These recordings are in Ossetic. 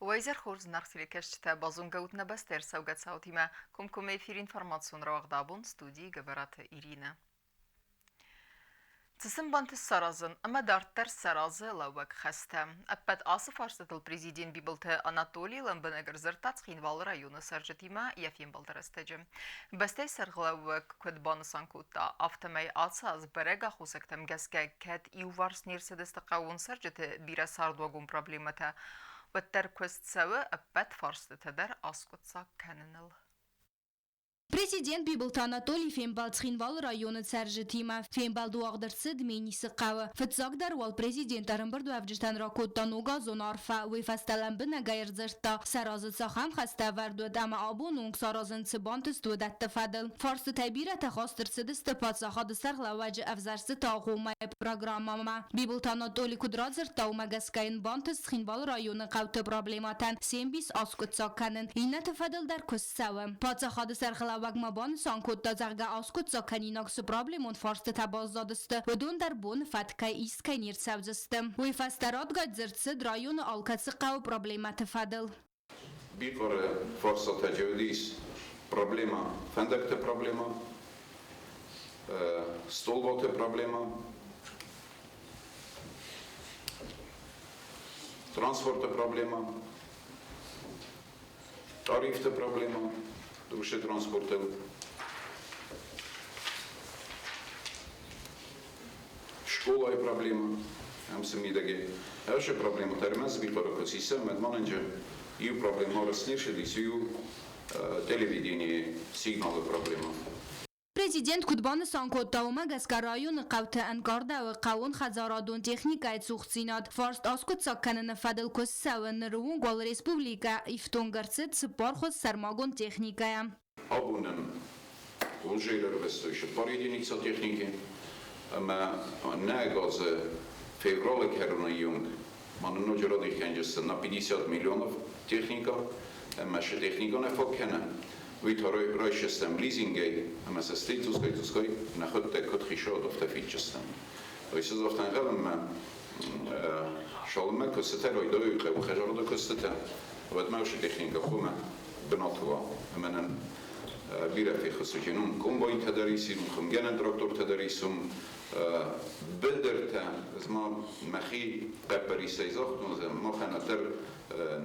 Уӕ изӕр хорз, зынаргъ телекӕсджытӕ, базонгӕ ут нӕ бӕстӕйы ӕрцӕугӕ цаутимӕ. Комкоммӕ эфир информацион рауагъд абон студийы Гӕбӕраты Иринӕ. Цы сын бантыст саразын ӕмӕ дарддӕр саразы лӕууӕг хӕстӕ? Ӕппӕт ацы фарстытыл президент Бибылты Анатолий лӕмбынӕг ӕрдзырдта Цхинвалы районы цӕрджытимӕ йӕ фембӕлды рӕстӕджы. Бӕстӕйы сӕргълӕууӕг куыд банысан кодта, афтӕмӕй ацы аз бӕрӕг аххосӕгтӕм гӕсгӕ кӕд иуварс не рцыдысты хъӕууон цӕрджыты бирӕ цардуагон проблемӕтӕ, уӕддӕр куыст цӕуы ӕппӕт фарстытӕ дӕр аскъуыддзаг кӕныныл. Президент Бибылты Анатолий фембӕлд Цхинвалы районы цӕрджытимӕ. Фембӕлд уагъд ӕрцыд Менисы хъӕуы. Фыццагдӕр уал президент ӕрӕмбырдуӕвджытӕн ракодта ногазон арфӕ, уый фӕстӕ лӕмбынӕгӕй ӕрдзырдта, сӕ разы цахӕм хӕстӕ ӕвӕрд уыд ӕмӕ абон онг саразын цы бантыст, уыдӕтты фӕдыл. Фарстытӕй бирӕтӕ хаст ӕрцыдысты паддзахады сӕргълӕууӕджы ӕвзӕрстыты агъоммӕйы программӕмӕ. Бибылты Анатоли куыд радзырдта, уымӕ гӕсгӕ йын бантыст Цхинвалы районы хъӕуты проблемӕтӕн се мбис аскъуыддзаг кӕнын, иннӕты фӕдыл дӕр куыст цӕуы. Паддзахады сӕргълӕууӕг ма банысан кодта, зӕгъгӕ, аскъуыддзаг кӕнинаг цы проблемон фарстытӕ баззадысты, уыдон дӕр боны фӕткӕй ист кӕй не рцӕудзысты. Уый фӕстӕ радгай дзырд цыд районы алкӕцы хъӕуы проблемӕты фӕдыл. Бихъары фарстатӕ уыдис проблемӕ, фӕндӕгты проблемӕ, столбаты проблемӕ, транспорты проблемӕ, тарифты проблемӕ, душы транспортыл. Школайы проблемӕ ӕм цы мидӕгӕй. Ӕсы проблемӕ тӕрмӕс бихъары куы сисӕм, мӕнмӕнӕнджы иу проблемӕ рӕснешыдис, иу телевиденийы сигналы проблемӕ. Президент куыд банысан кодта, уымӕ гӕсгӕ районы хъӕуты ӕнкъардӕуы хъӕууон хӕдзарадон техникӕйы цухдзинад. Фарст аскъуыддзаг кӕныны фӕдыл куыст цӕуы ныры онг уал республикӕ ифтонг ӕрцыд цыппар хуыз сӕрмагонд техникӕйӕ. Абонӕн уже ӕрвыстой цыппар единица техники ӕмӕ нӕ газы февралы кӕроны онг ма нын ноджы радих кӕнджысты на 50 миллионов техника ӕмӕ шы техника нӕ фаг кӕны, уый та райсдзыстӕм лизингӕй ӕмӕ сӕ стӕй цъусгай-цъусгай нӕхуыдтӕг куыд хицауад, афтӕ фиддзыстӕм. Ой, цы загътан ӕнхъӕлынмӕ, цалынмӕ куыстытӕ райдайой хъӕуы хӕдзарады куыстытӕ, уӕдмӕ уыцы техникӕ хъуамӕ бынаты уа ӕмӕ нын бирӕ феххуыс уым комбайнтӕ дӕр ис, уым хуымгӕнӕн трактортӕ дӕр ис, уым быдыртӕ, ӕз ма мӕхи хъӕппӕрисӕй загътон, махӕн дӕр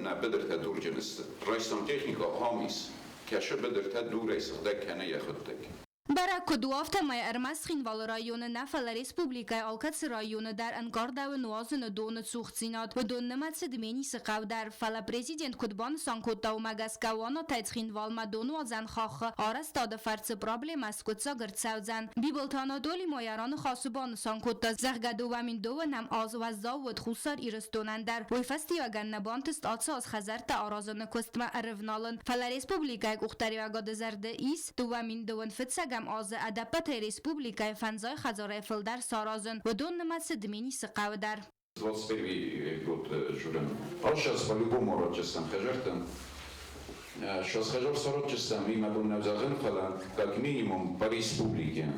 нӕ быдыртӕ дурджын сты. Райстам техникӕ ахӕм ис, кӕсы быдыртӕ дурӕй сыгъдӕг кӕны йӕхӕдӕг. Бӕрӕг куыд у, афтӕмӕй ӕрмӕст Цхинвалы районы нӕ, фӕлӕ республикӕйы алкӕцы районы дӕр ӕнкъардӕуы нуазыны доны цухдзинад. Уыдон нымӕцы Дменисы хъӕу дӕр. Фӕлӕ президент куыд банысан кодта, уымӕ гӕсгӕ Уанатӕй Цхинвалмӕ донуадзӕн хаххы арӕзтады фӕрцы проблемӕ скъуыддзаг ӕрцӕудзӕн. Бибылты Анатоли ма йӕ раныхасы банысан кодта, зӕгъгӕ, 2002-ӕм аз уӕззау уыд Хуссар Ирыстонӕн дӕр. Уый фӕстиуӕгӕн нӕ бантыст ацы аз хӕдзӕрттӕ аразыны куыстмӕ ӕрывналын. Фӕлӕ республикӕйы къухдариуӕгады зӕрды ис, 2002 фыццӕгӕм азы ӕдӕппӕтӕй республикӕйы фӕндзай хӕдзарӕй фылдӕр саразын, уыдон нымӕцы Дменисы хъӕуы дӕр. 21 год журен. А сейчас по-любому родчеством хӕжартӕн. Сейчас хӕжар сородчеством имя бон нӕ фӕлӕ как минимум по республике.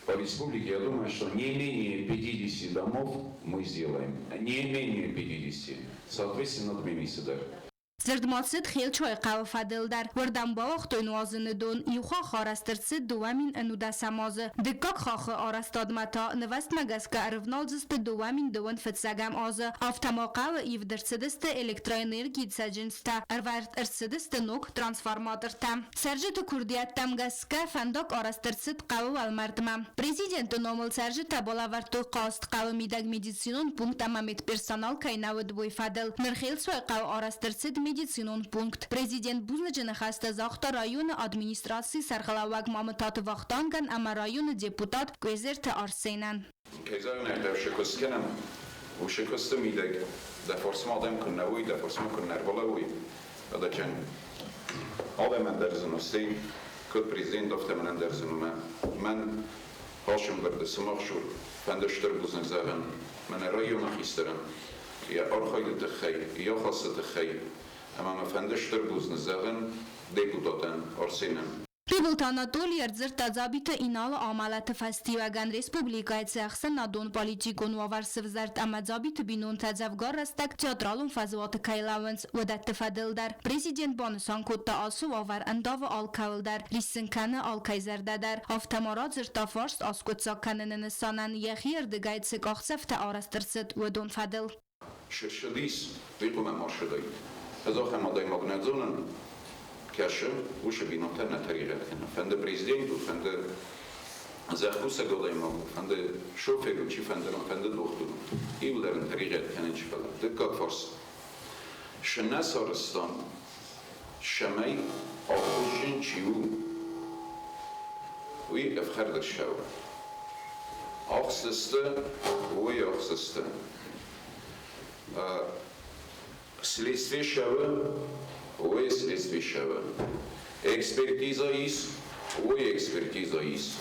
По республике, я думаю, что не менее 50 домов мы сделаем. Не менее 50. Соответственно, Дменисы дӕр. Дзырд ма цыд Хелчойы хъӕуы фӕдыл дӕр. Уырдӕм бауагътой нуазыны дон. Иу хахх арӕзт ӕрцыд 2019 азы. Дыккаг хаххы арӕзтадмӕ та нывӕзтмӕ гӕсгӕ ӕрывналдзысты 2025 азы. Афтӕ ма хъӕуы ивд ӕрцыдысты электроэнергийы цӕджындзтӕ, ӕрвӕрд ӕрцыдысты ног трансформатортӕ. Цӕрджыты куырдиӕттӕм гӕсгӕ фӕндаг арӕзт ӕрцыд хъӕуы уӕлмӕрдмӕ. Президенты номыл цӕрджытӕ балӕвӕрдтой хъаст хъӕуы мидӕг медицинон пункт ӕмӕ медперсонал кӕй нӕ уыд, уый фӕдыл. Ныр Хелцуайы хъӕуы арӕзт ӕрцыд медицинон пункт. Президент бузныджы ныхӕстӕ загъта районы администрацийы сӕргълӕууӕг Мамытаты Вахтангӕн ӕмӕ районы депутат Къуезерты Арсенӕн. Кӕй зӕгъын ӕй хъӕуы, куыст кӕнӕм, уыцы куысты мидӕг дӕ фарсмӕ адӕм куыннӕ уой, дӕ фарсмӕ куыннӕ ӕрбалӕууой, адӕчӕн адӕмӕн дӕр зын у, стӕй куыд президент, афтӕ мӕнӕн дӕр зын у. Мӕн хӕсӕмбырды сымах цур фӕнды стыр бузныг зӕгъын мӕнӕ районы хистӕрӕн йӕ архайды тыххӕй, йӕ хӕсы тыххӕй, ӕмӕ мӕ фӕнды стыр бузныг зӕгъын депутатӕн Арсенӕн. Бибылты Анатоли ӕрдзырдта Дзабиты Иналы амӕлӕты фӕстиуӕгӕн республикӕйы цы ӕхсӕнадон-политикон уавӕр сывзӕрд ӕмӕ Дзабиты бинонтӕ дзӕвгар рӕстӕг театралон фӕзуаты кӕй лӕууынц, уыдӕтты фӕдыл дӕр. Президент банысан кодта, ацы уавӕр ӕндавы алкӕуыл дӕр, риссын кӕны алкӕй зӕрдӕ дӕр. Афтӕ ма радзырдта фарст аскъуыддзаг кӕныны нысанӕн йӕхи ӕрдыгӕй цы къахдзӕфтӕ арӕзт ӕрцыд, уыдон фӕдыл. Ссыдис, уый хъуамӕ ма ссыдаид. Ӕз ахӕм адӕймаг нӕ зонын, кӕсы, уыцы бинонтӕн нӕ тӕригъӕд кӕны. Фӕнды президент у, фӕнды зӕхкусӕг адӕймаг у, фӕнды шофер у, чифӕнды, фӕнды дохтыр у. Иуылдӕр ын тӕригъӕд кӕнын чи фӕлӕ. Дыккаг фарс. Шы нӕ сарӕзтам, цӕмӕй аххосджын чи у, уый ӕфхӕрд ӕрцӕуа. Ахсдзысты, уый ахсдзысты. Следствие шӕуы, уый следствие шӕуы. Экспертиза ис, уый экспертиза ис.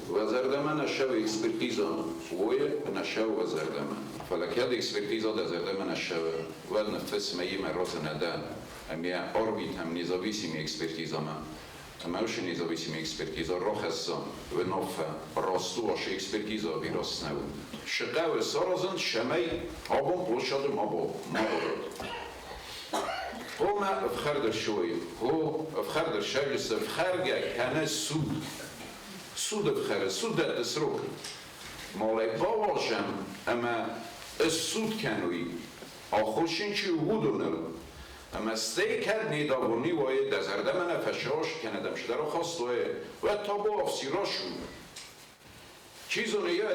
Уӕ зӕрдӕмӕ нӕ шӕуы экспертиза, уый нӕ шӕуы уӕ зӕрдӕмӕ. Фӕлӕ кӕд экспертиза дӕ зӕрдӕмӕ нӕ шӕуы, уӕд ныффысс мӕимӕ разы нӕ дӕ, ӕмӕ арвитӕм независимый экспертизамӕ. Ӕмӕ уыцы независимый экспертиза рахӕсса уынаффӕ, раст у ацы экспертиза ӕви раст нӕу. Цы хъӕуы саразын, цӕмӕй абон площады ма бадат? Хъуамӕ ӕфхӕрд ӕрцӕуой, хо, ӕфхӕрд ӕрцӕуы, ӕфхӕргӕ кӕны суд. Суд ӕфхӕры, суд дӕтты срок. Малӕй бауарзӕм ӕмӕ ссуд кӕной, аххосджын чи у, уыдоныл. Ӕмӕ стӕй кӕд не давони уайы, дӕ зӕрдӕмӕ нӕ фӕсаст кӕнӕ дӕм цыдӕр ахаст уайы, уӕд табуафси расу. Чи зоны, йӕ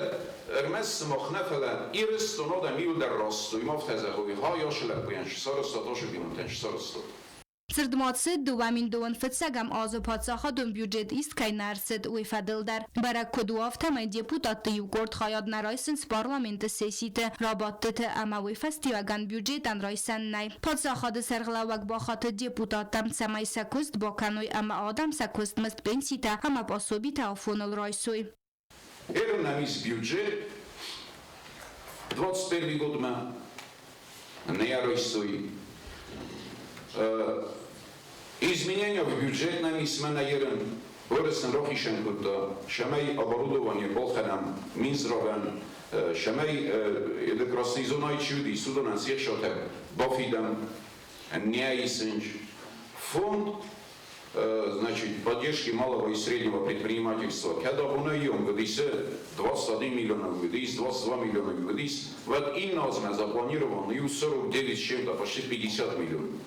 ӕрмӕст сымах нӕ, фӕлӕ Ирыстон адӕм иуылдӕр раст у, афтӕ зӕгъой, ха, йасы лӕппуйӕн цы сарӕзтат, ашы бинонтӕн цы сарӕзтат. Дзырд ма цыд, 2002 фыццӕгӕм азы паддзахадон бюджет ист кӕй нӕ ӕрцыд, уый фӕдыл дӕр. Бӕрӕг куыд у, афтӕмӕй депутатты иу къорд хайад нӕ райсынц парламенты сесситы, рабадтыты ӕмӕ уый фӕстиуӕгӕн бюджетӕн райсӕн нӕй. Паддзахады сӕргълӕууӕг бахатыд депутаттӕм, цӕмӕй сӕ куыст бакӕной ӕмӕ адӕм сӕ куыстмызд, пенситӕ ӕмӕ пособитӕ афоныл райсой. Первым нам есть бюджет 21 годмӕ нӕ райстой. Изменения в бюджет нам исмӕ нӕ ерын Борисӕн рахизӕн кодта, цӕмӕй оборудование балхӕнӕм Минздравӕн, цӕмӕй это красный зонайы чи уыдис, уыдонӕн се хсатӕ бафидӕм, нӕ исынч. Фонд, значит, поддержки малого и среднего предпринимательства, кӕд абонӕй онг уыдис 21 миллиона уыдис, 22 миллиона уыдис, уӕд иннӕ азмӕ запланирован иу 49 с чем-то, почти 50 миллион.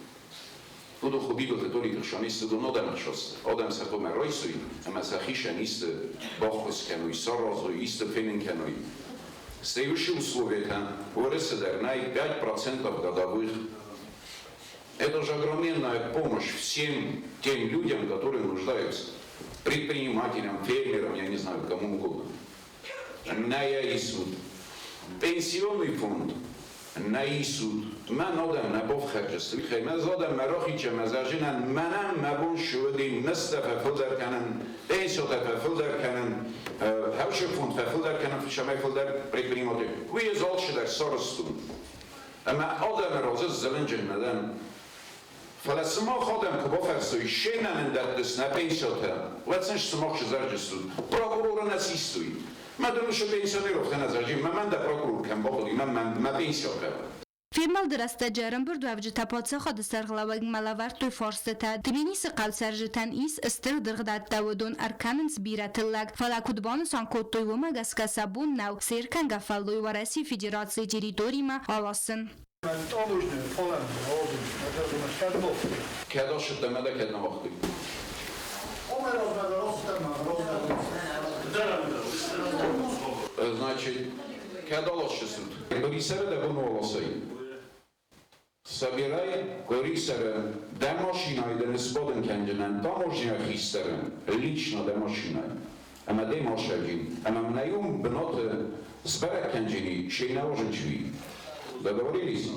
Уыдон хуыбибылты Толиты хсӕн ис уыдон адӕмы адӕм сӕ хъуамӕ райсой ӕмӕ сӕхицӕн исты баххуыс кӕной, саразой, исты фенын кӕной. Стӕй уыцы условиятӕ Уӕрӕсе дӕр нӕй 5% годовых. Это же огроменная помощь всем тем людям, которые нуждаются. Предпринимателям, фермерам, я не знаю, кому угодно. Нӕ исут. Пенсионный фонд нӕ исут. Мӕн адӕм нӕ бафхӕрджысты. Мӕ адӕм мӕ рахича, мӕ зӕрджынӕн мӕнӕн мӕ бон шуыди мыстӕ фӕфылдӕр кӕнын, пенсиотӕ фӕфылдӕр кӕнын, хӕусы фонд фӕфылдӕр кӕнын, цӕмӕй фылдӕр предприниматель. Уый ӕз алчидӕр сарӕзтон. Ӕмӕ адӕмы раз ӕз зылынджын нӕ дӕн. Фӕлӕ сымах адӕм куы бафӕрсой, се нӕ нын дӕттыс нӕ пенсиотӕ, уӕд сын сымах сызӕрджыстут. Прокуроры нӕ систой. Мӕ дын уыцы пенсионеров нӕ зӕгъи, мӕ мӕн дӕ прокурор кӕм бахъуыди, мӕн мӕ пенсио хъӕуы. Фембӕлды рӕстӕджы ӕрӕмбырдуӕвджытӕ паддзахады сӕргълӕууӕгмӕ лӕвӕрдтой фарстытӕ. Тбилисы хъӕу цӕрджытӕн ис стыр дыргъдӕттӕ, уыдон ӕркӕнынц бирӕ тыллӕг. Фӕлӕ куыд банысан кодтой, уымӕ гӕсгӕ сӕ бон нӕу се ркӕнгӕ фӕллой Уӕрӕсейы Федерацийы территоримӕ аласын. Кӕд ацыдтӕ ӕмӕ дӕ кӕд нӕ уагътой? Значит, кӕд аласдзыстут? Къуырисӕры дӕ бон у аласай. Собирай къуырисӕры дӕ машинӕйы дын сбадын кӕнджынӕн таможняйы хистӕры лично дӕ машинӕйы. Ӕмӕ де машӕджин, ӕмӕ мын ӕй уым бынаты сбӕрӕг кӕнджыни, се нӕуазын чи уи. Договорились?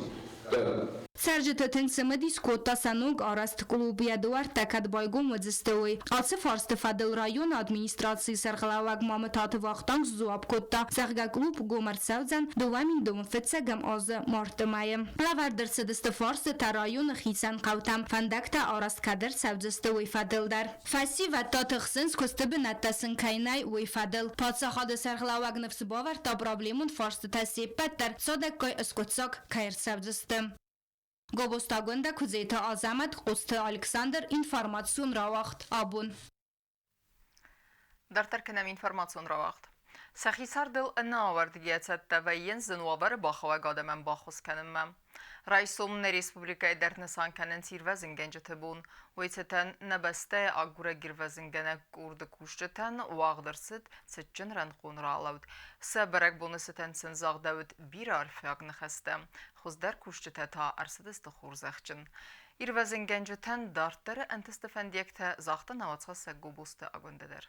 Да. Цӕрджыты тынг цымыдис кодта сӕ ног арӕзт клуб, йӕ дуӕрттӕ кӕд байгом уыдзысты, уый. Ацы фарсты фӕдыл районы администрацийы сӕргълӕууӕг Мамытаты Вахтанг сдзуапп кодта, зӕгъгӕ, клуб гом ӕрцӕудзӕн 2025 азы марты мӕйы. Лӕвӕрд ӕрцыдысты фарстытӕ районы хицӕн хъӕутӕм, фӕндӕгтӕ арӕзт кӕд ӕрцӕудзысты, уый фӕдыл дӕр. Фӕсивӕд та тыхсынц, куысты бынӕттӕ сын кӕй нӕй, уый фӕдыл. Паддзахады сӕргълӕууӕг ныфс бавӕрдта проблемон фарстытӕ се ппӕт дӕр цадӕггай скъуыддзаг кӕй ӕрцӕудзысты. Гобозтагондӕ Куыдзеты Азӕмӕт, Къоцты Александр, информацион рауагъд абон. Дарддӕр кӕнӕм информацион рауагъд. Сӕхи цардыл ӕнӕауӕрдгӕйӕ цӕттӕ вӕййынц зын уавӕры бахауӕг адӕмӕн баххуыс кӕнынмӕ. Райсом нӕ республикӕйы дӕр нысан кӕнынц ирвӕзынгӕнджыты бон. Уый цытӕн нӕ бӕстӕйы агурӕг-ирвӕзынгӕнӕг къорды кусджытӕн уагъд ӕрцыд цытджын рӕнхъон ралӕуд. Сӕ бӕрӕгбоны цытӕн сын загъдӕуыд бирӕ арфиаг ныхӕстӕ. Хуыздӕр кусджытӕ та ӕрцыдысты хорзӕхджын. Ирвӕзынгӕнджытӕн дарддӕры ӕнтысты фӕндиӕгтӕ загъта науӕдзхӕссӕг Гобозты Агуындӕ дӕр.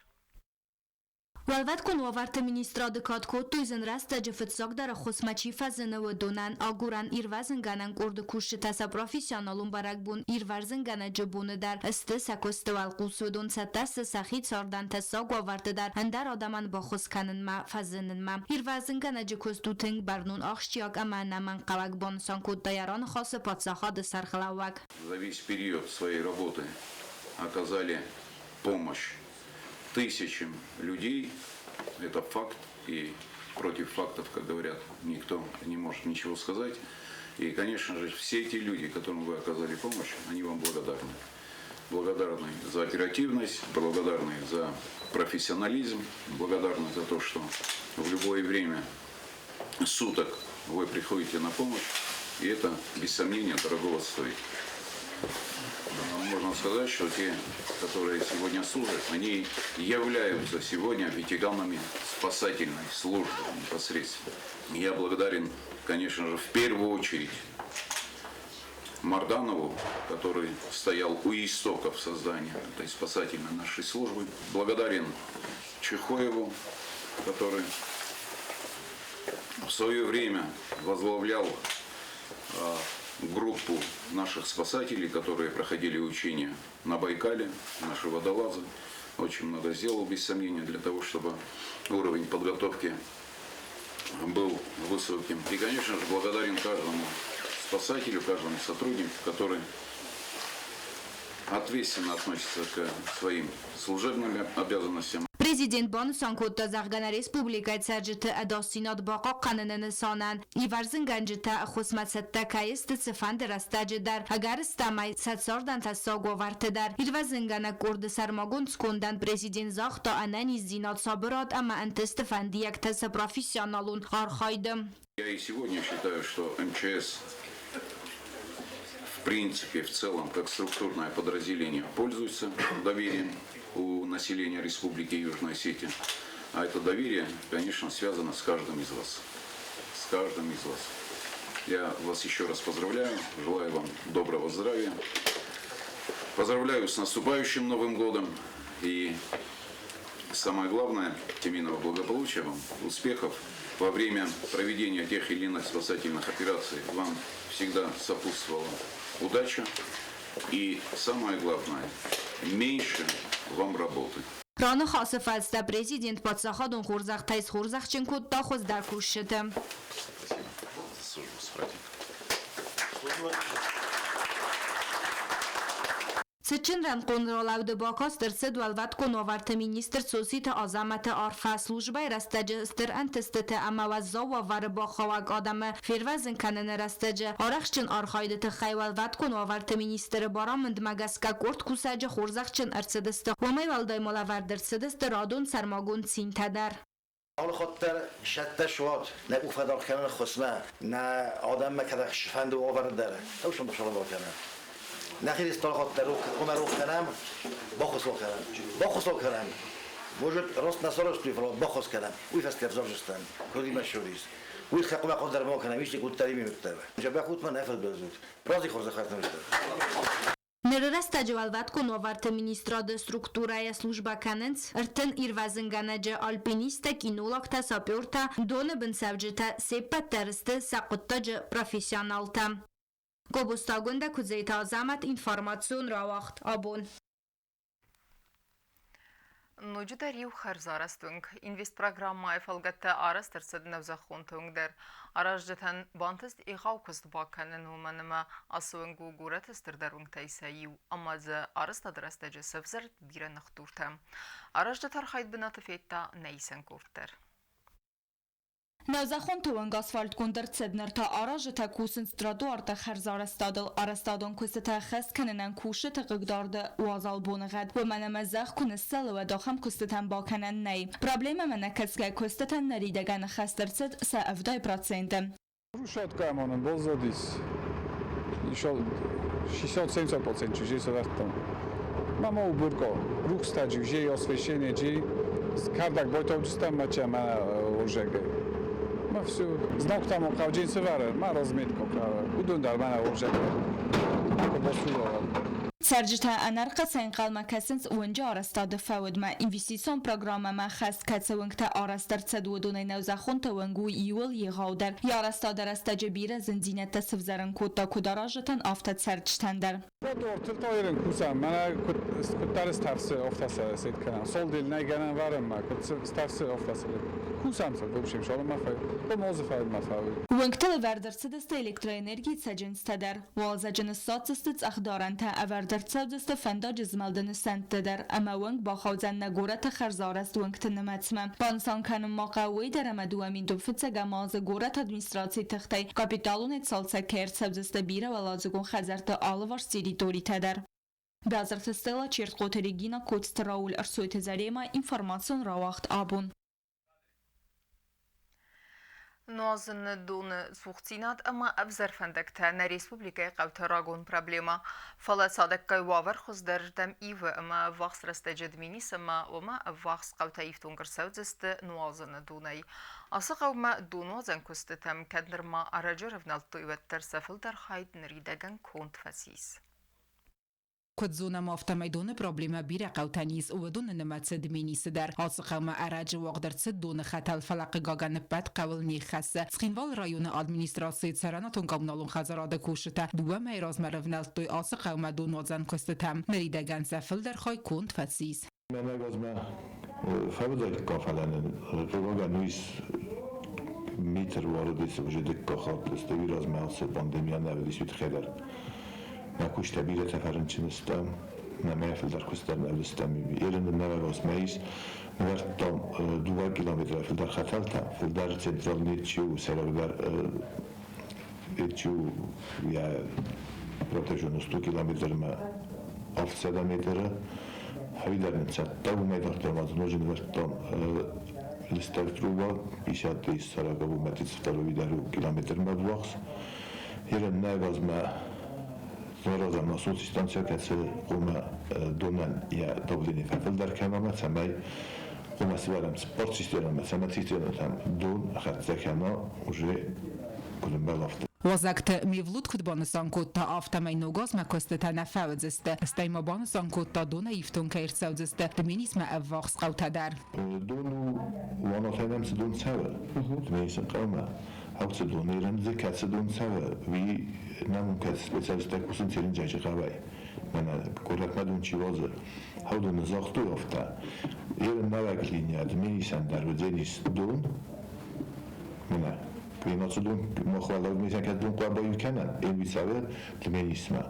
Уӕлвӕткон уавӕрты министрады кад кодтой зын рӕстӕджы фыццагдӕр ӕххуысмӕ чи фӕзыны, уыдонӕн. Агурӕн-ирвӕзынгӕнӕн къорды кусджытӕ сӕ профессионалон бӕрӕгбон Ирвӕзынгӕнӕджы боны дӕр сты сӕ куысты уӕлхъус. Уыдон цӕттӕ сты сӕхи цардӕн тӕссаг уавӕрты дӕр ӕндӕр адӕмӕн баххуыс кӕнынмӕ, фӕзынынмӕ. Ирвӕзынгӕнӕджы куыст у тынг бӕрнон, ахсджиаг ӕмӕ ӕнӕмӕнгхъӕуӕг, банысан кодта йӕ раныхасы паддзахады сӕргълӕууӕг. За весь период своей работы оказали помощь тысячам людей. Это факт, и против фактов, как говорят, никто не может ничего сказать. И, конечно же, все эти люди, которым вы оказали помощь, они вам благодарны. Благодарны за оперативность, благодарны за профессионализм, благодарны за то, что в любое время суток вы приходите на помощь, и это, без сомнения, дорогого стоит. Можно сказать, что те, которые сегодня служат, они являются сегодня ветеранами спасательной службы непосредственно. Я благодарен, конечно же, в первую очередь Марданову, который стоял у истоков создания этой спасательной нашей службы. Благодарен Чехоеву, который в свое время возглавлял группу наших спасателей, которые проходили учения на Байкале, наши водолазы. Очень много сделал, без сомнения, для того, чтобы уровень подготовки был высоким. И, конечно же, благодарен каждому спасателю, каждому сотруднику, который ответственно относится к своим служебным обязанностям. Президент банысан кодта, зӕгъгӕ, нӕ республикӕйы цӕрджыты ӕдасдзинад бахъахъхъӕныны нысанӕн ивӕрзынгӕнджытӕ ӕххуысмӕ цӕттӕ кӕй сты цыфӕнды рӕстӕджы дӕр, ӕгӕрыстӕмӕй, сӕ цардӕн тӕссаг уавӕрты дӕр. Ирвӕзынгӕнӕг къорды сӕрмагонд скондӕн президент загъта ӕнӕниздзинад, сабырад ӕмӕ ӕнтысты фӕндиӕгтӕ сӕ профессионалон архайды. Я и сегодня считаю, что МЧС в принципе, в целом, как структурное подразделение, пользуется доверием у населения Республики Южная Осетия. А это доверие, конечно, связано с каждым из вас. С каждым из вас. Я вас еще раз поздравляю, желаю вам доброго здравия. Поздравляю с наступающим Новым годом и самое главное, семейного благополучия вам, успехов во время проведения тех или иных спасательных операций вам всегда сопутствовала удача и самое главное, меньше вам работы. Раныхасы фӕстӕ президент паддзахадон хорзӕхтӕй схорзӕхджын кодта хуыздӕр кусджыты. Спасибо. Службу с праздником. Цытджын рӕнхъон ралӕуды бакаст ӕрцыд Уӕлвӕткон уавӕрты министр Цоциты Азӕмӕты арфӕ службӕйы рӕстӕджы стыр ӕнтыстыты ӕмӕ уӕззау уавӕры бахауӕг адӕмы фервӕзын кӕныны рӕстӕджы арӕхстджын архайды тыххӕй Уӕлвӕткон уавӕрты министры барамындмӕ гӕсгӕ къорд кусӕджы хорзӕхджын ӕрцыдысты. Уымӕй уӕлдай ма лӕвӕрд ӕрцыдысты радон сӕрмагонд цинтӕ дӕр. Алыхатт дӕр сӕттӕ суад, нӕ къухфӕдар кӕнын ӕххуысмӕ, нӕ адӕммӕ кӕд фӕнды уавӕры дӕр, ӕвсон бахсалын кӕнӕм. Нӕхи алыхатт дӕр омӕ рох кӕнӕм, баххуыс кӕнӕм. Баххуыс кӕнӕм. Может, рост нӕ сарӕзтой, фӕлӕ баххуыс кӕнӕм. Уый фӕстӕ ӕвзарджыстӕм, куыдимӕ ссудис. Уый хъуамӕ хъуыддӕр ма кӕнӕм, исты куыддӕр имиуттӕ. Зӕбӕх ут мӕ нӕ фӕдбӕлзут. Праздник хорзӕхӕт нӕ Ныры рӕстӕджы Уӕлвӕткон уавӕрты министрады структурӕйӕ службӕ кӕнынц 30 ирвӕзынгӕнӕджы, альпинисттӕ, кинологтӕ, сапертӕ, доны бын цӕвджытӕ, се ппӕт дӕр сты сӕ хъуыддаджы профессионалтӕ. Гобозты Агуындӕ, Куыдзеты Азӕмӕт, информацион рауагъд абон. Ноджыдӕр иу хӕрзарӕзт уынг. Инвестпрограммӕйы фӕлгӕтты арӕзт ӕрцыд нӕузӕххонты уынг дӕр. Аразджытӕн бантыст егъау куыст бакӕнын, уымӕн ӕмӕ ацы уынг у горӕты стырдӕр уынгтӕй сӕ иу, ӕмӕ дзы арӕзтады рӕстӕджы сӕвзӕрд бирӕ ныхдуртӕ. Аразджыты архайд бынаты федта нӕ исӕн къорд дӕр. Нӕзӕххонты онг асфальтгонд ӕрцыд, ныр та аразджытӕ кусынц тротуартӕ хӕрзарӕзтадыл. Арӕзтадон куыстытӕ ӕххӕст кӕнынӕн кусджыты хъыгдарды уазал боныгъӕд, уымӕн ӕмӕ зӕхх куы ныссӕлы, уӕд ахӕм куыстытӕн бакӕнӕн нӕй. Проблемӕмӕ нӕ кӕсгӕ куыстытӕн ныридӕгӕн ӕххӕст ӕрцыд сӕ 70%. Брусчатка амонын баззадис 60-70% уже сӕвӕрдтам. Мама уборка, рухстаджи уже освещение джи, кӕрдӕг байтауджыстӕм ма чи ӕмӕ урзӕгӕй. Ма все, знак там хъавджын сӕвӕры, ма разметка хъавы, уыдон дӕр мӕнӕ урзӕгӕй. Цӕрджытӕ ӕнӕрхъӕцӕй ӕнхъӕлмӕ кӕсынц уынджы арӕзтады фӕудмӕ. Инвестицион программӕмӕ хӕст кӕцы уынгтӕ арӕзт ӕрцыд, уыдонӕй нӕузӕххонты уынг у иуыл егъаудӕр. Йӕ арӕзтады рӕстӕджы бирӕ зындзинӕдтӕ сывзӕрын кодта куыд аразджытӕн, афтӕ цӕрджытӕн дӕр. Тротуартыл та ерын кусӕм, мӕнӕ куыддӕр стӕфсы офтасӕ сет кӕнӕм. Солдил нӕй гӕнӕн вӕрӕм-ма, куыд стӕфсы офтасӕ. Кусӕм сыл, в общем, шалымӕ фӕ, помозы фӕуынмӕ фӕуы. Уынгтыл ӕвӕрд ӕрцыдысты электроэнергийы цӕджындзтӕ дӕр. Уалдзӕджы ныссадздзысты цъӕхдарӕнтӕ, ӕвӕрд ӕрцӕудзысты фӕндаджы змӕлды нысӕнттӕ дӕр ӕмӕ уынг бахаудзӕн нӕ горӕты хӕрзарӕзт уынгты нымӕцмӕ. Банысан кӕнын ма хъӕуы уый дӕр, ӕмӕ 2001 азы горӕты администрацийы тыхтӕй капиталонӕй цалцӕг кӕй ӕрцӕудзысты бирӕуӕладзыгон хӕдзӕртты алыварс территоритӕ дӕр. Бязырты Стелла, Чертхъоты Регина, Коцты Рауль, Ӕрсойты Заремӕ, информацион рауагъд абон. Нуазыны доны цухдзинад ӕмӕ ӕвзӕр фӕндӕгтӕ нӕ республикӕйы хъӕуты рагон проблемӕ. Фӕлӕ цадӕггай уавӕр хуыздӕрырдӕм ивы ӕмӕ ӕввахс рӕстӕджы Дменис ӕмӕ уымӕ ӕввахс хъӕутӕ ифтонг ӕрцӕудзысты нуазыны донӕй. Ацы хъӕумӕ донуадзӕн куыстытӕм кӕд нырма ӕрӕджы рывнӕлдтой, уӕддӕр сӕ фылдӕр хай ныридӕгӕн конд фӕцис. Куыд зонӕм, афтӕмӕй доны проблемӕ бирӕ хъӕутӕн ис, уыдоны нымӕцы Дменисы дӕр. Ацы хъӕумӕ ӕрӕджы уагъд ӕрцыд доны хӕтӕл, фӕлӕ хъыгагӕн ӕппӕт хъӕуыл не ххӕссы. Цхинвалы районы администрацийы цӕрӕнуатон-коммуналон хӕдзарады кусджытӕ дыууӕ мӕйы размӕ рывнӕлдтой ацы хъӕумӕ донуадзӕн куыстытӕм. Ныридӕгӕн сӕ фылдӕр хай конд фӕцис. Мӕнӕ размӕ фӕуыдаиккам, фӕлӕ нын хъыгагӕн уый метр уарыдис уже дыккаг хатт, стӕй уый размӕ ацы пандемийӕ нӕ уыдис уый тыххӕй дӕр. Нӕ куыстӕ бирӕтӕ фӕрынчын стӕм, нӕ фылдӕр куыст дӕр нӕ уыдыстӕм. Ерын нӕ размӕ ис, нывӕрдтам дыууӕ километрӕй фылдӕр хӕтӕлтӕ, фылдӕр центральный чи у, сӕйрагдӕр чи у, йӕ протяженность 100 километрмӕ 700 метры. Хӕвидӕр ныццӕттӕ, уымӕй дарддӕр ма дзы ноджы нывӕрдтам лыстӕг труба, 50 сороковой 32 километрмӕ ввахс. Ерын нӕ газмӕ Заразӕм насосы станцӕ, кӕцы хъуамӕ донӕн йӕ давлени фӕфылдӕр кӕна ӕмӕ цӕмӕй хъуамӕ сывӕрӕм цыппар цистернӕмӕ, цӕмӕй цистернӕтӕм дон хӕццӕ кӕна уже куыд ӕмбӕлы, афтӕ. Уазӕгты Мевлуд куыд банысан кодта, афтӕмӕй ног азмӕ куыстытӕ нӕ фӕуыдзысты, стӕй ма банысан кодта, донӕй ифтонг кӕй ӕрцӕудзысты Дменисмӕ ӕввахс хъӕутӕ дӕр. Дон у, Уанатӕй нӕм цы дон цӕуы, Дменисы хъӕумӕ, Цы дон ирӕндзы, кӕцы дон цӕуы, уый нӕм кӕд специалисттӕ кусынц Ирынджаджы хъӕуӕй. Мӕнӕ горӕтмӕ дон чи уадзы, уыдоны загътой афтӕ. Иры нарӕг линия Дменисӕн дӕр уыдзӕнис дон. Мӕнӕ климаты дон мах уӕллаг кӕд дон хъуамӕ баиу кӕнӕм, ӕви цӕуы Дменисмӕ.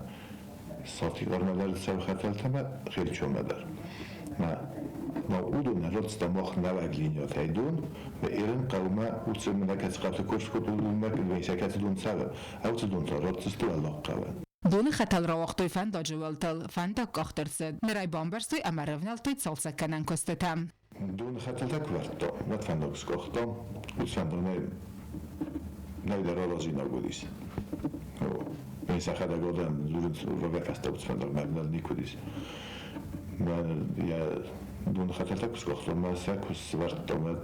Сатихъармӕ дӕр цӕуы хӕтӕлтӕмӕ, Хелчомӕ дӕр. Мӕ ма уыдон ӕрцыдта мах нарӕг линиятӕй дон, Ирын хъӕумӕ уыцы мӕнӕ кӕцы хъӕуты куыст кодтой, уымӕ кӕцы дон цӕуы, уыцы дон та ратдзысты уӕллаг хъӕуы. Доны хӕтӕл рауагътой фӕндаджы уӕлтыл, фӕндаг къахт ӕрцыд. Ныр ӕй бамбӕрстой ӕмӕ рӕвнӕлдтой цалцӕггӕнӕн куыстытӕм. Доны хӕтӕлтӕ куы вӕрдтам, уӕд фӕндаг скъахтам, уыцы фӕндаг нӕй дӕр аразинаг уыдис. Мен сӕхӕдӕг адӕм дзурынц, уӕвгӕ фӕстӕ уыцы фӕндаг мӕ никуы уыдис. Йӕ доны хӕтӕлтӕ куы скъахтам, мӕ сӕ куы сӕвӕрдтам, уӕд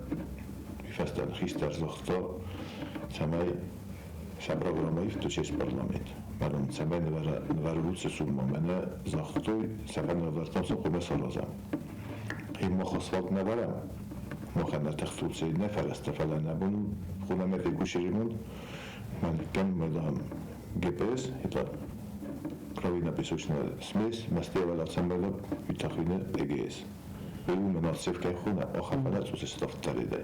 уый фӕстӕ хистӕр загъта, цӕмӕй сӕ программӕ ивтой честь парламент. Мӕнӕн цӕмӕй нывӕрут суммӕ, мӕнӕ загътой, цӕмӕй нывӕрдтам, цы хъуамӕ саразӕм. Мах асфальт нӕ вӕрӕм, махӕн нӕ тыхтуцӕй нӕ фӕрӕзтӕ, фӕлӕ нӕ бон у хъуамӕ фегусы ремонт, мӕн кӕм, дам, ГПС, это кровино-песочная смесь, настаивала цембела ვითახვინე ПГС. ვეუმე სევკეხუნა ოხაფანა წუსისტოფთარიდე.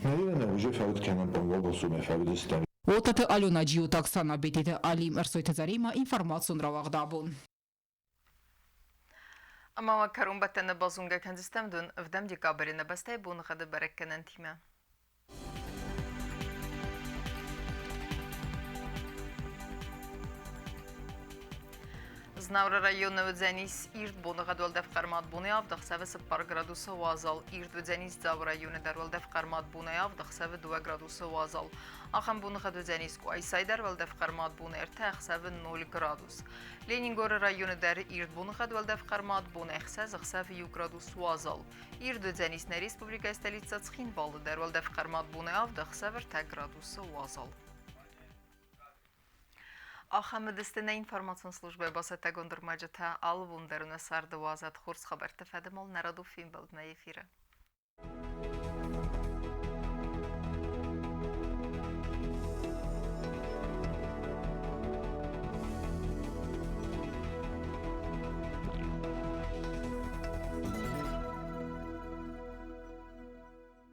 Наверное, уже фаут кенан помогосуме фаудистан. Отаты Алена Джиоты, Оксана Бететы, Алим Ӕрсойты Заремӕ, информацион рауагъд абон. Ӕмӕ уӕ кӕронбӕттӕны базонгӕ кӕндзыстӕм дын ӕвдӕм декабры нӕ бӕстӕйы боныгъӕды бӕрӕггӕнӕнтимӕ. Знауыры районы уыдзӕнис ирд боныгъӕд уӕлдӕф хъӕрмад бонӕй авд, ӕхсӕвы 4 градусы уазал. Ирд уыдзӕнис Дзауы районы дӕр уӕлдӕф хъӕрмад бонӕй авд, ӕхсӕвы 2 градусы уазал. Ахӕм боныгъӕд уыдзӕнис Къуайсайы дӕр уӕлдӕф хъӕрмад бонӕй 3, ӕхсӕвы 0 градус. Ленингоры районы дӕр ирд боныгъӕд уӕлдӕф хъӕрмад бонӕй 6, ӕхсӕвы 1 градус уазал. Ирд уыдзӕнис нӕ республикӕйы столицӕ Цхинвалы дӕр уӕлдӕф хъӕрмад бонӕй 7, ӕхсӕвы 3 градусы уазал. Ахӕм уыдысты нӕ информацион службӕйы бацӕттӕгонд ӕрмӕджытӕ. Алы бон дӕр нӕ царды уадзӕд хорз хабӕртты фӕдыл нӕ радон фембӕлд нӕ эфиры.